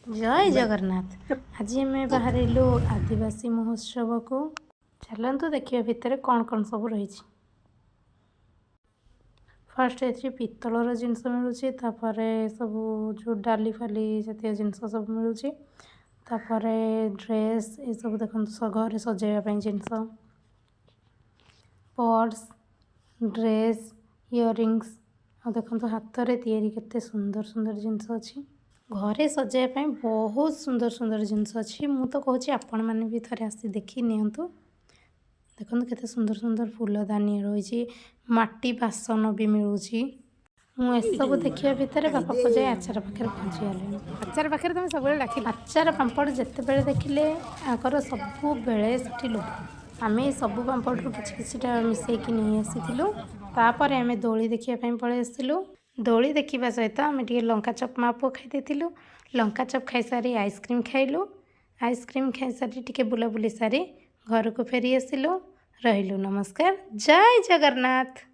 ଜୟ ଜଗନ୍ନାଥ। ଆଜି ଆମେ ବାହାରିଲୁ ଆଦିବାସୀ ମହୋତ୍ସବକୁ। ଚାଲନ୍ତୁ ଦେଖିବା ଭିତରେ କ'ଣ କ'ଣ ସବୁ ରହିଛି। ଫାଷ୍ଟ ଏଠି ପିତ୍ତଳର ଜିନିଷ ମିଳୁଛି। ତାପରେ ସବୁ ଯେଉଁ ଡାଲି ଫାଲି ଜାତୀୟ ଜିନିଷ ସବୁ ମିଳୁଛି। ତାପରେ ଡ୍ରେସ୍ ଏସବୁ ଦେଖନ୍ତୁ, ଘରେ ସଜେଇବା ପାଇଁ ଜିନିଷ, ପର୍ସ, ଡ୍ରେସ୍, ଇୟରିଙ୍ଗସ୍। ଆଉ ଦେଖନ୍ତୁ ହାତରେ ତିଆରି କେତେ ସୁନ୍ଦର ସୁନ୍ଦର ଜିନିଷ ଅଛି। ଘରେ ସଜେଇବା ପାଇଁ ବହୁତ ସୁନ୍ଦର ସୁନ୍ଦର ଜିନିଷ ଅଛି। ମୁଁ ତ କହୁଛି, ଆପଣମାନେ ବି ଥରେ ଆସି ଦେଖି ନିଅନ୍ତୁ। ଦେଖନ୍ତୁ କେତେ ସୁନ୍ଦର ସୁନ୍ଦର ଫୁଲଦାନୀ ରହିଛି, ମାଟି ବାସନ ବି ମିଳୁଛି। ମୁଁ ଏସବୁ ଦେଖିବା ଭିତରେ ବାପା ପୁଅ ଯାଇ ଆଚାର ପାଖରେ ପହଞ୍ଚିଗଲେଣି। ଆଚାର ପାଖରେ ତମେ ସବୁବେଳେ ଡାକିଲ। ଆଚାର, ପାମ୍ପଡ଼ ଯେତେବେଳେ ଦେଖିଲେ ଆଙ୍କର ସବୁବେଳେ ସେଠି ଲୋଭ। ଆମେ ସବୁ ପାମ୍ପଡ଼ରୁ କିଛି କିଛିଟା ମିଶେଇକି ନେଇ ଆସିଥିଲୁ। ତାପରେ ଆମେ ଦୋଳି ଦେଖିବା ପାଇଁ ପଳେଇ ଆସିଥିଲୁ। ଦୋଳି ଦେଖିବା ସହିତ ଆମେ ଟିକେ ଲଙ୍କା ଚପ୍ ମା ପୁଅ ଖାଇ ଦେଇଥିଲୁ। ଲଙ୍କା ଚପ୍ ଖାଇସାରି ଆଇସ୍କ୍ରିମ୍ ଖାଇଲୁ। ଆଇସ୍କ୍ରିମ୍ ଖାଇସାରି ଟିକେ ବୁଲାବୁଲି ସାରି ଘରକୁ ଫେରି ଆସିଲୁ। ରହିଲୁ, ନମସ୍କାର, ଜୟ ଜଗନ୍ନାଥ।